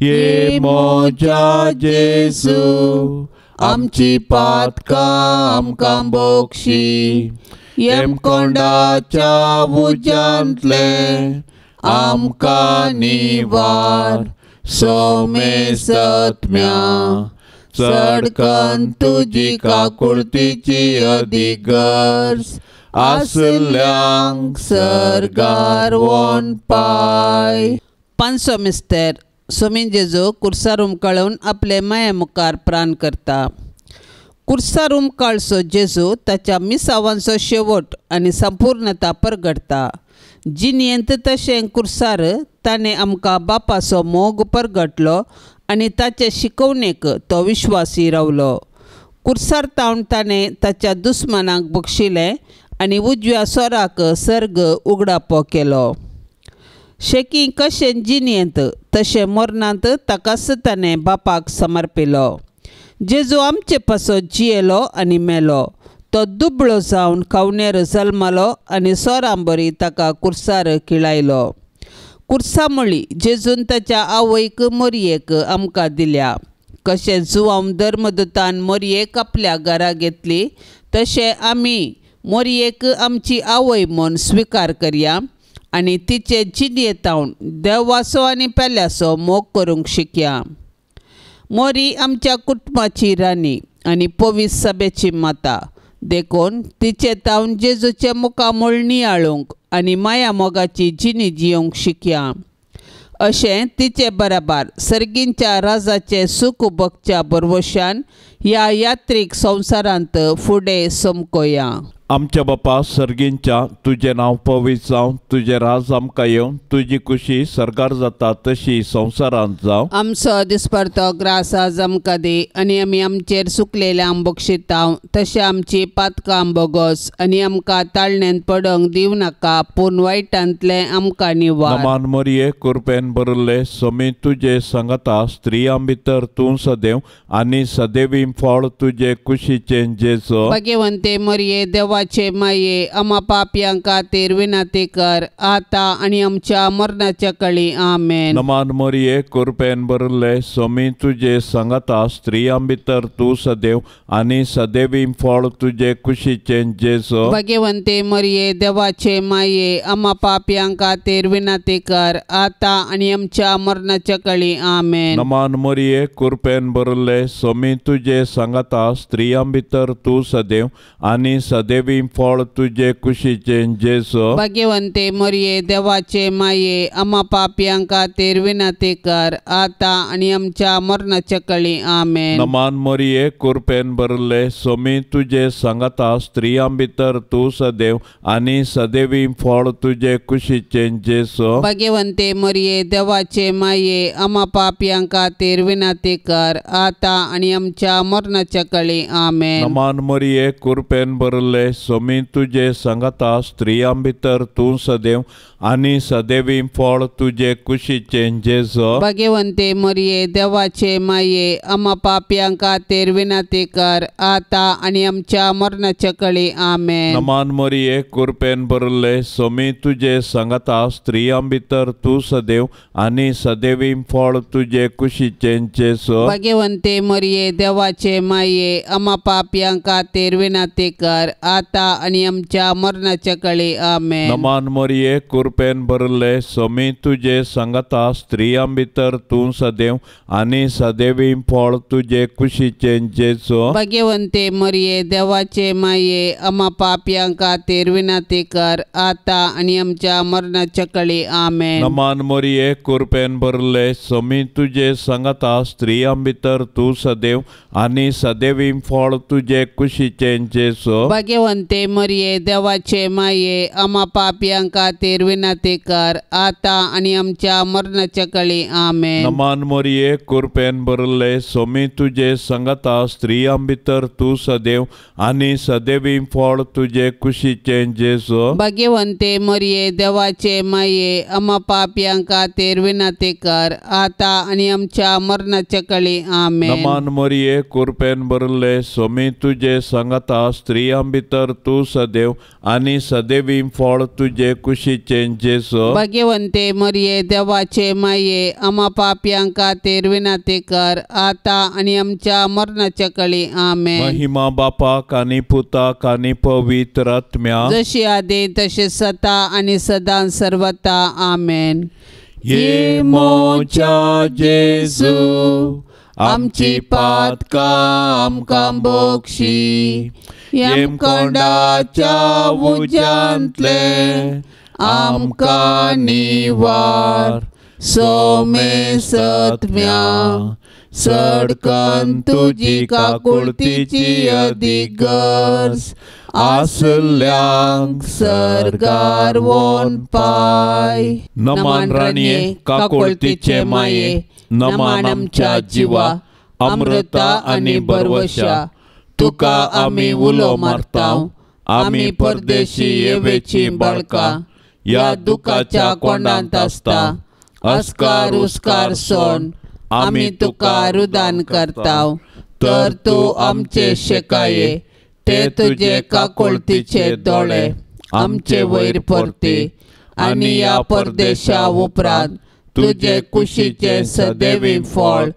ये म्हज्या जेजू आमची पातकां आमकां बक्षी, यमकोंडाच्या उज्यांतले आमकां निवार, सोमेसत्म्या चडकन तुजी काकुळतीची अदीक गरज आसल्यांक सर्गार वोन पाय। पांचसो मिस्तेर स्वामी जेजू कुर्सार उमकाळून आपले माये मुखार प्राण करता। कुर्सार उमकाळचो जेजू ताच्या मिसावांचो शेवट आनी संपूर्णता परगडटा। जिणेंत तशें कुर्सार ताणें आमकां बापाचो मोग परगटलो आनी ताचे शिकवणेक तो विश्वासी रावलो। कुर्सार तावन ताणें ताच्या दुस्मानाक बक्षिलें आनी उजव्या सोराक सर्ग उगडापो केलो। शेकी कशें जिणेंत तशें मरणांत ताकाच ताणें बापाक समर्पिलो। जेजू आमचे पासत जियेलो आनी मेलो। तो दुबळो जावन खावणेर जल्मलो आनी सोरांबरी ताका कुर्सार खिळायलो। कुर्सा म्हळी जेजून ताच्या आवयक मोरयेक आमकां दिल्या। कशें जुवांव धर्मदूतान मोरयेक आपल्या घरा घेतली तशें आमी मोरयेक आमची आवय म्हूण स्विकार करया आनी तिचे जिणेंत देवाचो आनी पेल्याचो मोग करूंक शिकया। मोरी आमच्या कुटुंबाची राणी आनी पवित्र सभेची माता, देखून तिचे तावन जेजूचे मुखामळ नियाळूंक आनी माया मोगाची जिणी जियोंक शिकया। अशें तिचे बराबर सर्गींच्या राजाचे सूख बगच्या भरवशान ह्या यात्रीक संवसारांत फुडें समकोया। आमच्या बापा सर्गींच्या तुजें नांव पवित्र जावं, तुजें राज आमकां येवं, तुजी खुशी सर्गार जाता तशी संवसारांत जावं। आमचो दिसपडतो ग्रास आज आमकां दी आनी आमी आमचेर सुकलेल्या बक्षिताव तशें आमची पातकां बोगस आनी आमकां ताळण्यांत पडोंक दिवं नाका पूण वायटांतलें आमकां निवार। नमान मरिये कृपेन भरिल्ले स्वामी तुजे संगता, स्त्रियां भितर तूं सदैव आनी सदैवी फळ तुजे कुशीचें जेजू। भाग्यवंते मरिये देवा माये आमा पापयां खातीर विनंती कर आता आनी आमच्या मरणाच्या कळी आमेन। नमान मरिये कृपेन भरिल्ले स्वामी तुजे संगता, स्त्रियां भितर तूं सदैव आनी सदैवी फळ तुजे कुशीचें जेजू। भाग्यवंते मरिये देवाचे माये आमा पापयां खातीर विनंती कर आता आनी आमच्या मरणाच्या कळी आमेन। नमान मरिये कृपेन भरिल्ले स्वामी तुजे संगता, स्त्रियां भितर तूं सदैव आनी सदैव सदेवी फळ तुजे कुशीचें जेजू। भाग्यवंते मरिये देवाचे माये आमा पापयां खातीर विनंती कर आतां आनी आमच्या मरणाच्या कळी। आमेन। नमान मरिये कृपेन भरले सोमी तुजे सांगाता स्त्रियां भितर तूं सदैव आनी सदैवी फळ तुजे कुशीचें जेजू। भाग्यवंते मरिये देवाचे माये आमा पापयां खातीर विनंती कर आतां आनी आमच्या मरणाच्या कळी। आमेन। नमान मरिये कृपेन भरले सोमी तुजे सांगाता स्त्रियां भितर तूं सदैव आनी सदैवी फळ तुजे कुशीचें जेजू। भाग्यवंते मरिये देवाचे माये आमा पापयां खातीर विनंती कर आतां आनी आमच्या मरणाच्या कळी। आमेन। नमान मरिये कृपेन भरले सोमी तुजे सांगाता स्त्रियां भितर तूं सदैव आनी सदैवी फळ तुजे कुशीचें जेजू। भाग्यवंते मरिये देवाचे माये आमा पापयां खातीर विनंती कर आतां आनी आमच्या मरणाच्या कळी। आमेन। नमान मरिये कृपेन भरले सोमी तुजे सांगाता स्त्रियां भितर तूं सदैव आनी सदैवी फळ तुजे कुशीचें जेजू। भाग्यवंते मरिये देवाचे माये आमा पापयां खातीर विनंती कर आतां आनी आमच्या मरणाच्या कळी। आमेन। नमान मरिये कृपेन भरले सोमी तुजे सांगाता स्त्रियां भितर तूं सदैव आनी सदैवी फळ तुजे कुशीचें जेजू। भाग्यवंते मरिये देवाचे माये आमा पापयां खातीर विनंती कर आतां आनी आमच्या मरणाच्या कळी। आमेन। नमान मरिये कृपेन भरले सोमी तुजे सांगाता स्त्रियां भितर तूं सदैव आनी सदैवी फळ तुजे कुशीचें जेजू। भाग्यवंते मरिये देवाचे माये आमा पापयां खातीर विनंती कर आतां आनी आमच्या मरणाच्या कळी। आमेन। नमान मरिये कृपेन भरले सोमी तुजे सांगाता स्त्रियां भितर तूं सदैव आनी सदैवी फळ तुजे कुशीचें जेजू। भाग्यवंते मरिये देवाचे माये आमा पापयां खातीर विनंती कर आतां आनी आमच्या मरणाच्या कळी। आमेन। महिमा बापाक आनी पुताक आनी पवित्र आत्म्याक, जशी आदी तशी सता आनी सदां सर्वता। आमेन। ये मोच्या जेजू आमची पातकां आमकां बोक्षी, येमकोंडाच्या उज्यांतले आमकां निवार, सोमे सत्म्या सडकन तुजी काकुळतीची अदीक गरज आसल्यांक सर्गार वोन पाय। नमान राणये काकुळतीचे माये, नमान आमच्या जिवा अमृता आनी बरवशा, तुका आमी उलो मारता, आमी परदेशी येवेची बाळकां ह्या दुखाच्या कोंडांत आसता, अस्कार उस्कार सोण आमी तुका रुदान करता, तर तूं आमचे शेकाये ते तुजे काकुळतीचे दोळे आमचे वयर परती आनी ह्या परदेशा उपरांत तुजे कुशीचे सदैवी फळ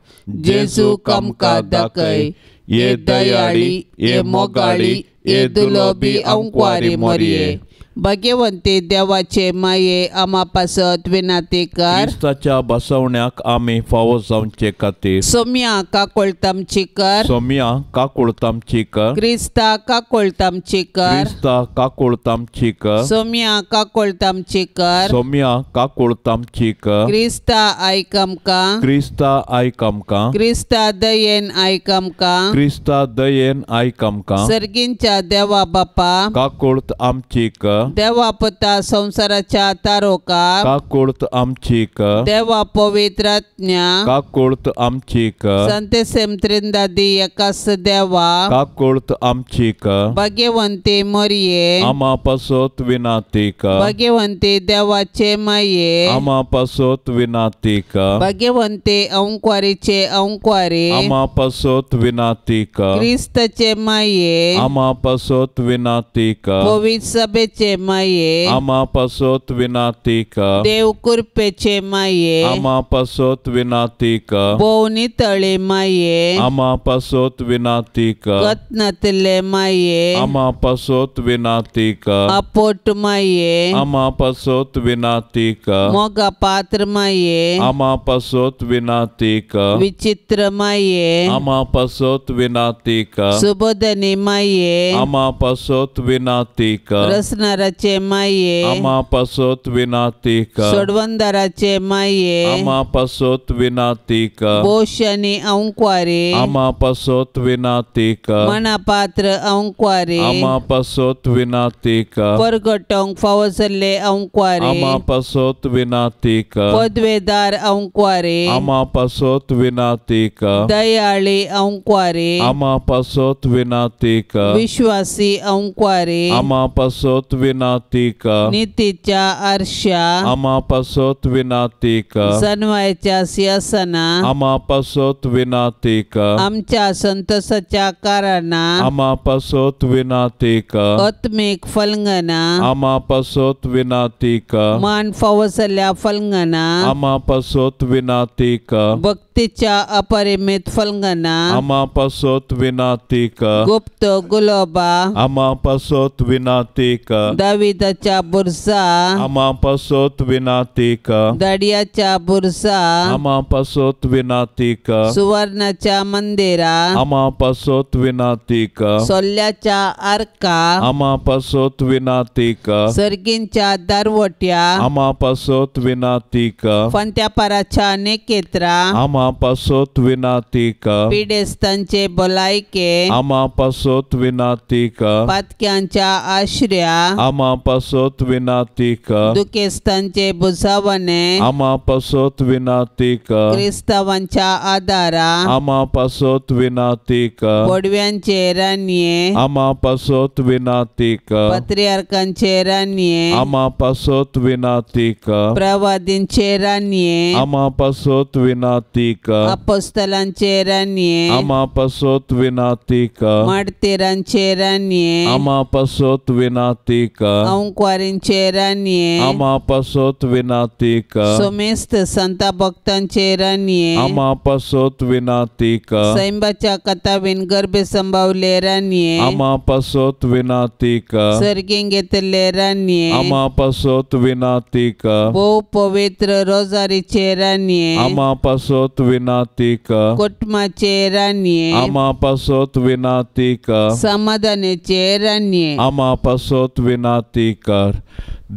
जेजू आमकां दाखय। ये दयाळी, ये मोगाळी, ये दुलोबी अंकवारी मोरये। भाग्यवंती देवाचे माये आमा पासत विनंती कर। क्रिस्ताच्या बसवण्याक आमी फावो जावचे खातीर सोम्या काकुळतामची कर। सोम्या काकुळतामची कर। क्रिस्ता काकुळतामची कर। क्रिस्ता काकुळतामची कर। सोम्या काकुळतामची कर। सोम्या काकुळतामची कर। क्रिस्ता आयक आमकां। क्रिस्ता आयक आमकां। क्रिस्ता दयेन आयक आमकां। क्रिस्ता दयेन आयक आमकां। सर्गींच्या देवा बापा काकुळत आमची कर। देवा पुता संसाराच्या तारोका काकुळत आमची कर। देवा पवित्र आत्म्या काकुळत आमची कर। संतेसेम त्रिंदादी एकास देवा काकुळत आमची कर। भाग्यवंती मोरये आमा पासत विनंती कर। भाग्यवंती देवाचे माये आमा पासत विनंती कर। भाग्यवंती अंकवारीचे अंकवारी आमा पासत विनंती कर। क्रिस्ताचे माये आमा पासत विनंती कर। पवित्र सभेचे कृपेचे माये आमा पासत विनाती कर देव कृपेचे माये आमा पासत विनाती कर भोव नितळे माये आमा पासत विनाती कर कतनातले माये आमा पासत विनाती कर अपोट माये आमा पासत विनाती कर मोगा पात्र माये आमा पासत विनाती कर विचित्र माये आमा पासत विनाती कर सुबोधनी माये आमा पासत विनाती कर रसनाराचे माये आमा पासत विनाती कर सोडवंदाराचे माये आमा पासत विनाती कर बोशनी अंक्वारे आमा पासत विनाती कर मनापात्र अंक्वारे आमा पासत विनाती कर परगटोंक फावो जाल्ले अंक्वारे आमा पासत विनाती कर पदवेदार अंक्वारे आमा पासत विनाती कर दयाळी अंक्वारे आमा पासत विनाती कर विश्वासी अंक्वारे आमा पासत विनाती कर नितीच्या आरशा आमा पासत विनाती कर सनवायच्या सिंहासना आमा पासत विनाती कर आमच्या संतोषाच्या कारणा आमा पासत विनाती कर आत्मीक फलंगना आमा पासत विनाती कर मान फावो जाल्ल्या फलंगना आमा पासत विनाती कर भक्तीच्या अपरिमित फलंगना आमा पासत विनाती कर गुप्त गुलोबा आमा पासत विनाती कर दाविदाच्या बुरसा आमा पासत विनाती कर दाडियाच्या बुरसा आमा पासत विनाती कर सुवर्णाच्या मंदिरा आमा पासत विनाती कर सोल्ल्याच्या आर्का आमा पासत विनाती कर सर्गींच्या दारवट्या आमा पासत विनाती कर फंत्यापाराच्या नेकेत्रा आमा पासत विनाती कर पिडेस्तांचे भलायके आमा पासत विनाती कर पातक्यांच्या आश्र्या आमा पासत विनाती कर दुखेस्तांचे बुजावणे आमा पासत विनाती कर क्रिस्तावांच्या आदारा आमा पासत विनाती कर बोडव्यांचे रानये आमा पासत विनाती कर पत्रियार्कांचे रानये आमा पासत विनाती कर प्रवादींचे रानये आमा पासत विनाती कर अपोस्तलांचे रानये आमा पासत विनाती कर माडतेरांचे रानये आमा पासत विनाती कर अंक्वारींचे रानये आमा पासत विनाती कर सोमेस्त संता भक्तांचे रानये आमा पासत विनाती कर सैंबाच्या कथावीन गर्भे संभावले रानये आमा पासत विनाती कर सर्गीं घेतले रानये आमा पासत विनाती कर भोव पवित्र रोजारीचे रानये आमा पासत विनाती कर कुटुंबाचे रानये आमा पासत विनाती कर समाधानाचे रानये आमा पासत विनाती कर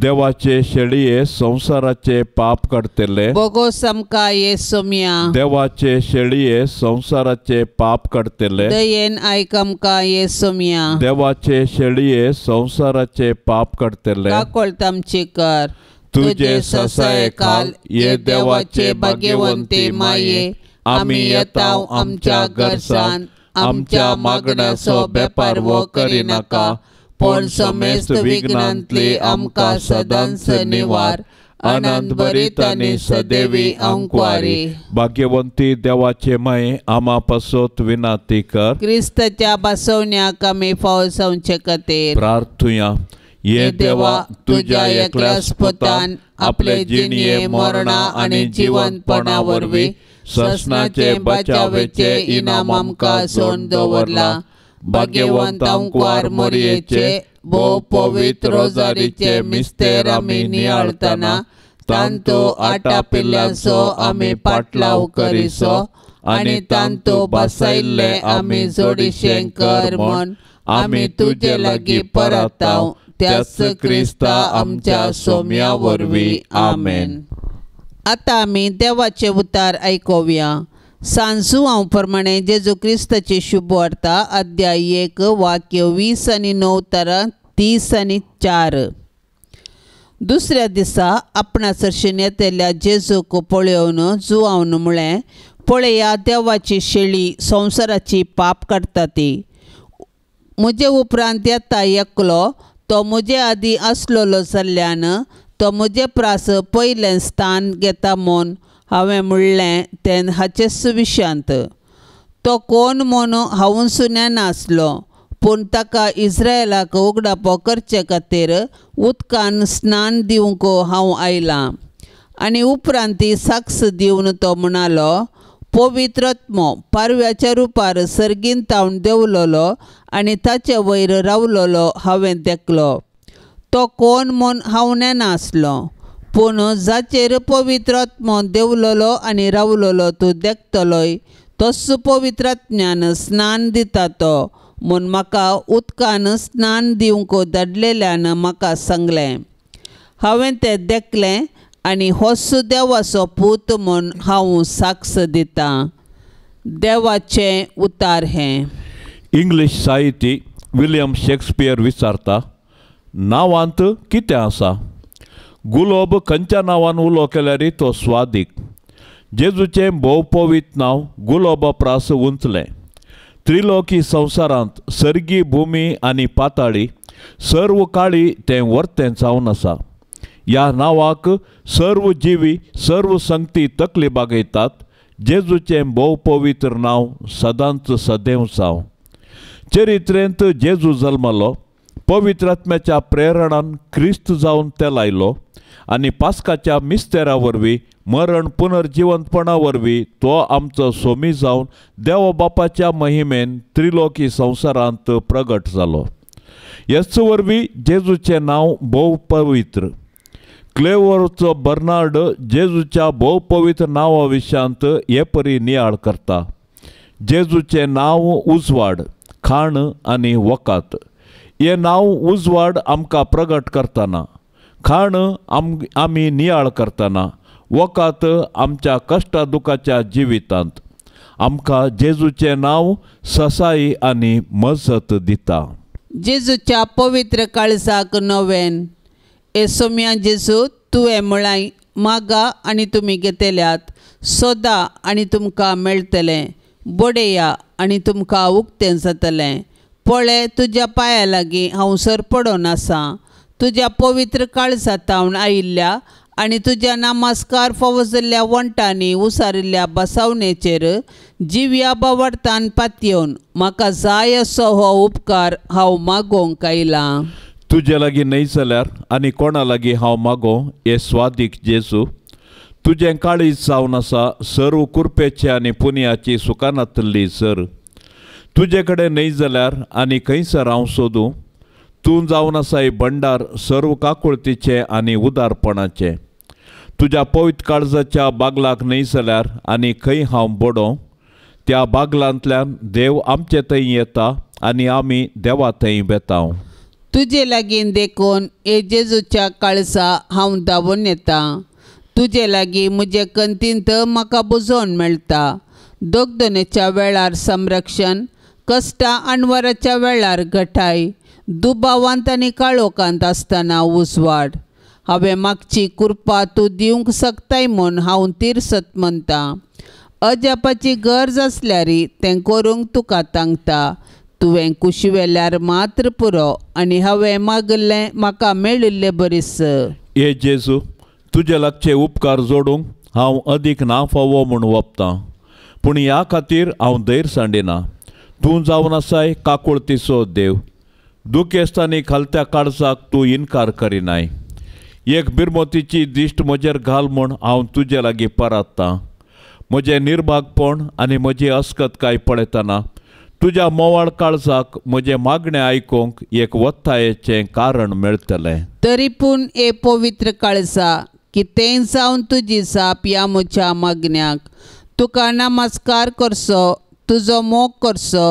देवाचे शेळये संवसाराचे पाप काडटले बोगो समका ये सोम्या देवाचे शेळये संवसाराचे पाप काडटले दयेन आयकमका ये सोम्या देवाचे शेळये संवसाराचे पाप काडटले काकोळतामची कर तुझे ससाये खाल ये देवाचे भाग्यवंती माये आमी येता आमच्या गरसान आमच्या मागण्याचो बेपारवो करिनाका पूण समेस्त विघ्नांतली आमकां सदांच निवार आनंद भरीत आनी सदैवी अंकवारी भाग्यवंती देवाचे माये आमा पासत विनाती कर क्रिस्ताच्या बसवण्याक आमी फावो जावचे खातीर प्रार्थुया ये देवा तुझ्या एकल्याच पुतान आपले जिणये मरणा आनी जिवंतपणा वरवीं ससनाचे बचावेचे इनाम आमकां जोडून दवरला भाग्यवंत अंकवार मोरयेचे भोव पवित्र रोजारीचे मिस्तेर आमी नियाळतना तांतो आटापिल्ल्याचो आमी पाटलाव करिसो आनी तांतो बसायल्ले आमी जोडीशें कर म्हूण आमी तुजे लागीं परताव त्याच क्रिस्ता आमच्या सोम्या वरवीं आमेन. आतां आमी देवाचे उतार आयकुया. सांजुआंव प्रमाणे जेजू क्रिस्ताची शुभवार्ता अध्याय 1 वाक्य 20 आनी 9 तर 30 आनी 4. दुसऱ्या दिसा आपणा सरशीन येतल्या जेजूक पळोवन जुआवन म्हळें, पळया देवाची शेळी संवसाराची पाप काडटा ती. म्हजे उपरांत येता एकलो, तो म्हजे आदीं आसलेलो जाल्ल्यान तो म्हजे प्रास पयलें स्थान घेता म्हूण हांवें म्हणलें तें हाचेच विशयांत. तो कोण म्हूण हांवूच नेनासलो, पूण ताका इस्रायलाक उगडापो करचे खातीर उदकान स्नान दिवंक हांव आयलां. आनी उपरांत ती साक्ष दिवन तो म्हणालो, पवित्र आत्मो पारव्याच्या रुपार सर्गीन तावन देंवलोलो आनी ताचे वयर रावलोलो हांवें देखलो. तो कोण म्हूण हांव नेना आसलो, पूण जाचेर पवित्र आत्मो देंवलोलो आनी रावलोलो तूं देखतलोय तोच पवित्र आत्म्यान स्नान दिता तो म्हूण म्हाका उदकान स्नान दिवंक धाडलेल्यान म्हाका सांगलें. हांवें तें देखलें आनी होच देवाचो पूत म्हूण हांव साक्ष दितां. देवाचें उतार हें. इंग्लीश साहित्य विलियम शेक्सपियर विचारता, नांवांत कितें आसा? गुलोब खंयच्या नांवान उलो केल्यार तो स्वादीक. जेजूचें भोवपवीत नांव गुलोबा प्रास उंचलें. त्रिलोकी संवसारांत सर्गी भुमी आनी पाताळी सर्व काळी तें वर्तें जावन आसा. ह्या नांवाक सर्व जिवी सर्व संगती तकली बागयतात. जेजूचें भोवपवित्र नांव सदांच सदैव जावं. चरित्रेंत जेजू जल्मलो, पवित्र आत्म्याच्या प्रेरणान क्रिस्त जावन तेलायलो आनी पास्काच्या मिस्तेरा वरवीं मरण पुनर्जिवंतपणा वरवीं तो आमचो सोमी जावन देव बापाच्या महिमेन त्रिलोकी संवसारांत प्रगट जालो. हेच वरवीं जेजूचें नांव भोव पवित्र. क्लेवरचो बर्नार्ड जेजूच्या भोव पवित्र नांवा विशयांत हे परी नियाळ करता. जेजूचें नांव उजवाड, खाण आनी वकात. हें नांव उजवाड आमकां प्रगट करतना, खाण आमी नियाळ करतना, वकात आमच्या कश्टा दुखाच्या जिवितांत आमकां जेजूचें नांव ससाई आनी मजत दिता. जेजूच्या पवित्र काळजाक नवेन. ए सोम्या जेजू, तुवें म्हळां मागा आनी तुमी घेतल्यात, सोदा आनी तुमकां मेळटलें, बडया आनी तुमकां उक्तें जातलें. पळय तुज्या पांया लागीं हांव सरपडोन आसां. तुज्या पवित्र काळजा तावन आयिल्ल्या आनी तुज्या नमस्कार फावो जाल्ल्या वण्टांनी उसारिल्ल्या बसावणेचेर जिव्या बावडतान पातयेवन म्हाका जाय असो हो उपकार हांव मागोवंक आयलां. तुजे लागीं न्हय जाल्यार आनी कोणा लागीं हांव मागो हे स्वादीक जेजू, तुजें काळीज जावन आसा सर्व कुरपेची आनी पुनयाची सुखानातल्ली सर. तुजे कडेन न्हय जाल्यार आनी खंयसर हांव सोदूं? तूं जावन आसाय भंडार सर्व काकुळतीचें आनी उदारपणाचें. तुज्या पवित्र काळजाच्या बागलाक न्हय जाल्यार आनी खंय हांव बडों? त्या बागलांतल्यान देव आमचे थंय येता आनी आमी देवा थंय वेता. तुजे लागीं देखून हे जेजूच्या काळजा हांव धांवून येता. तुजे लागीं म्हजे कंतींत म्हाका बुजोवन मेळटा. दोगदोनेच्या वेळार संरक्षण, कश्टां अणवराच्या वेळार घटाय, दुबावांत आनी काळोखांत आसतना उजवाड. हांवें मागची कृपा तूं दिवंक शकताय म्हूण हांव तिरसत म्हणटा. अजापाची गरज आसल्यार तें करूंक तुका तांकता. तुवें कुशी वेल्यार मात्र पुरो आनी हांवें मागिल्लें म्हाका मेळिल्लें बरीस. हे जेजू, तुजे लागचे उपकार जोडूंक हांव अदीक ना फावो म्हूण वपतां, पूण ह्या खातीर हांव धैर्य सांडिना. तूं जावन आसाय काकुळतीचो देव. दुखेस्तांनी खालत्या काळजाक तूं इनकार करिनाय. एक बिरमोतीची दिश्ट म्हजेर घाल म्हूण हांव तुजे लागीं परात्तां. म्हजें निर्भागपण आनी म्हजी अस्कतकाय पळयतना तुज्या मोवाळ काळजाक म्हजें मागणें आयकूंक एक वत्तायेचें कारण मेळटलें. तरी पूण ए पवित्र काळजा, कितेंय जावन तुजी जाप ह्या म्हज्या मागण्याक. तुका नमस्कार करचो, तुजो मोग करचो,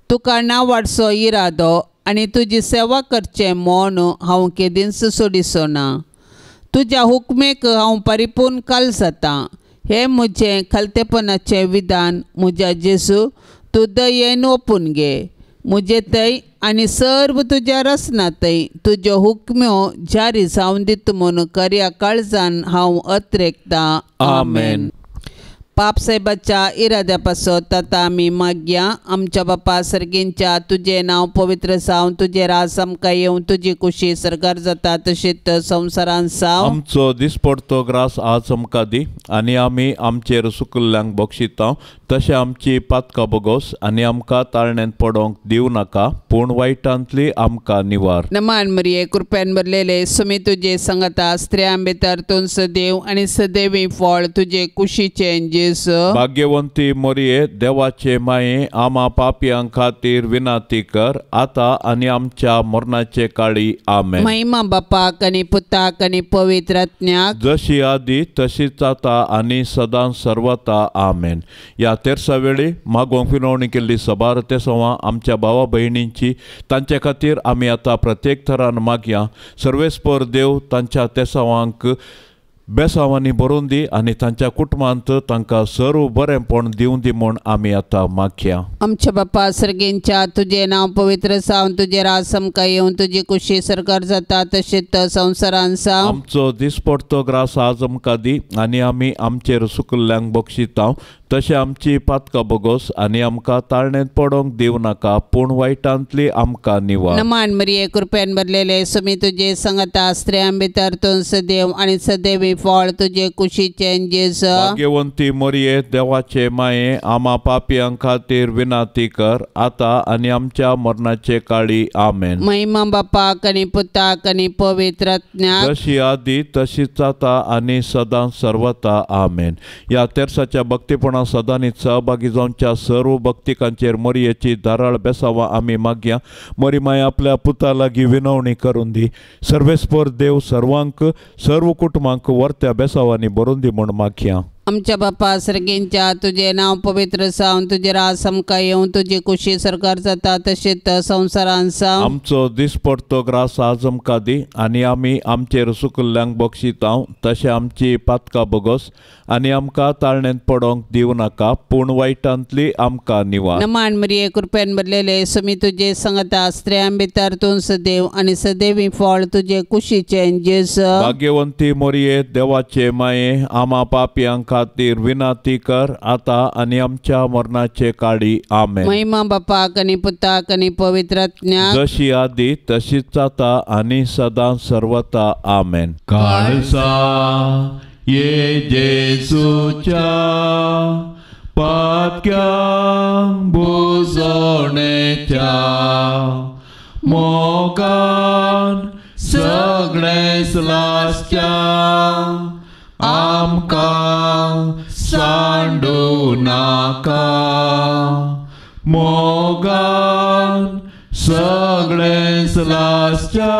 तुका नावाडचो इरादो आनी तुजी सेवा करचें म्हूण हांव केदींच सोडिचो ना. तुज्या हुकमेक हांव परिपूर्ण काल जातां. हें म्हजें खालतेपणाचें विधान म्हज्या जेजू, तूं दयेन ओपून घे. म्हजे थंय आनी सर्व तुज्या रचना थंय तुज्यो हुकम्यो जारी जावन दिता म्हूण खऱ्या काळजान हांव अत्रेकतां. आमेन. पाप साहेबाच्या इराद्या पासत आतां आमी मागया. आमच्या बापा सर्गींच्या, तुजें नांव पवित्र जावं, तुजें राज आमकां येवं, तुजी कुशी सरकार जाता तशीच संवसारांत जावं. आमचो दिसपडतो ग्रास आज आमकां दी आनी आमी आमचेर सुकल्ल्यांक बक्षिता तशें आमची पातकां बोगोस आनी आमकां ताळण्यांत पडोंक दिवं नाका, पूण वायटांतली आमकां निवार. नमान मरिये, कृपेन भरलेले, सुमी तुजे संगता, स्त्रियां भितर तूं सदैव आनी सदैवी फळ तुजे कुशीचें जेजू. भाग्यवंती मरिये, देवाचे माये, आमा पापयां खातीर विनंती कर, आतां आनी आमच्या मरणाचे काळी. आमेन. महिमा बापाक आनी पुताक आनी पवित्र आत्म्याक, जशी आदी तशीच आतां आनी सदां सर्वता. आमेन. ह्या तेरसा वेळी मागोवंक विनवणी केल्ली सबार तेसवां आमच्या भावा भयणींची, तांचे खातीर आमी आतां प्रत्येक थरान मागया. सर्वेस्पर देव तांच्या तेसावांक बेसावांनी भरून दी आनी तांच्या कुटुंबांत तांकां सर्व बरेंपण दिवं दी म्हूण आमी आतां मागया. आमच्या बापा सर्गींच्या, तुजें नांव पवित्र जावं, तुजें राज आमकां येवं, तुजी कुशी सरकार जाता तशीच संवसारान जावं. आमचो दिसपडतो ग्रास आज आमकां दी आनी आमी आमचेर सुकल्ल्यांक बक्षिता तशें आमची पातकां बोगोस आनी आमकां ताळण्यांत पडोंक दिवं नाका, पूण वायटांतली आमकां निवार. नमान मरिये, कृपेन भरलेले, सुमी तुजे संगता, स्त्रियां भितर तूं सदैव आनी सदैवी फळ तुजे कुशीचें जेजू. भाग्यवंती मरिये, देवाचे माये, आमा पापयां खातीर विनंती कर, आतां आनी आमच्या मरणाचे काळी. आमेन. महिमा बापाक आनी पुताक आनी पवित्र आत्म्याक, जशी आदी तशीच आतां आनी सदां सर्वता. आमेन. ह्या तेरसाच्या भक्तीपणा सदांनी सहभागी जावच्या सर्व भक्तिकांचेर मरियेची धाराळ बेसावां आमी मागया. मरी माय आपल्या पुता लागीं विनवणी करून दी. सर्वेस्पर देव सर्वांक सर्व कुटुंबांक वर्त्या बेसावांनी भरून दी म्हूण मागया. आमच्या बापा सर्गींच्या, तुजें नांव पवित्र जावं, तुजें राज आमकां येवं, तुजी कुशी सरकार जाता तशीच संवसारान जावं. आमचो दिसपडतो ग्रास आज आमकां दी आनी आमी आमचेर सुकल्ल्यांक बक्षिता तशें आमची पातकां बोगोस आनी आमकां ताळण्यांत पडोंक दिवं नाका, पूण वायटांतली आमकां निवार. नमान मरिये, कृपेन भरलेले, सुमी तुजे संगता, स्त्रियां भितर तूं सदैव आनी सदैवी फळ तुजे कुशीचें जेजू. भाग्यवंती मरिये, देवाचे माये, आमा पापयां खातीर विनंती कर, आतां आनी आमच्या मरणाचे काळी. आमेन. महिमा बापाक आनी पुताक आनी पवित्र आत्म्याक, जशी आदी तशीच आतां आनी सदां सर्वता. आमेन. काळसा ये जेजूच्या पातक्यांक बुजोवणेच्या मोगान सगळेच लासच्या आमकां सांडू नाका, मोगान सगळेच लासच्या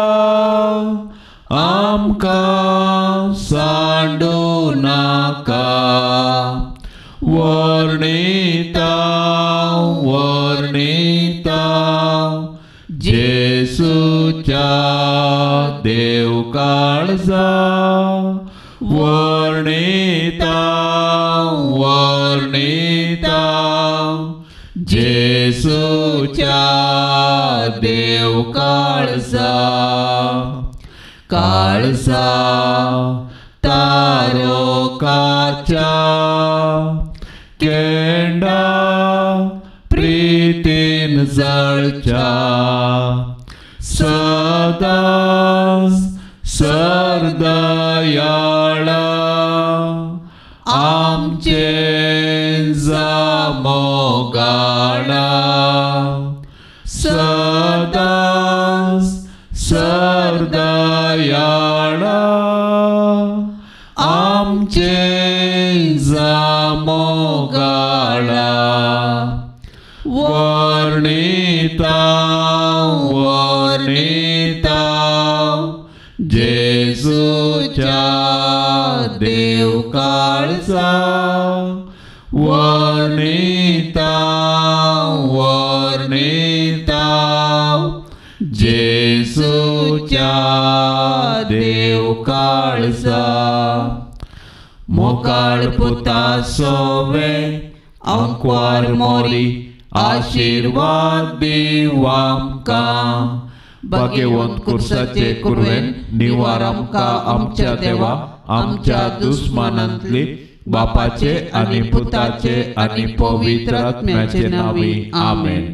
आमकां सांडू नाका. वर्णिता वर्णिता जेजूच्या देव काळजा, वर्णिता वर्णिता जेजूच्या देव काळजा. काळजा तारोकाच्या केंडा प्रीतीन जळच्या सदां सरदयाळा आमचे जामोगाळा, सदां सरदयाळा आमचे जामोगाळा. वर्णिता वर्णिता जेजूच्या देव काळजा, वर्णिता वर्णिता जेजूच्या देव काळजा. मोकाळ पुता सोवे अंकवार मोरी आशीर्वाद दिव आमकां, भाग्यवंत कुर्साचे कुरवेन निवार आमकां आमच्या देवा आमच्या दुस्मानांतली, बापाचे आनी पुताचे आनी पवित्र आत्म्याचे नांवी. आमेन.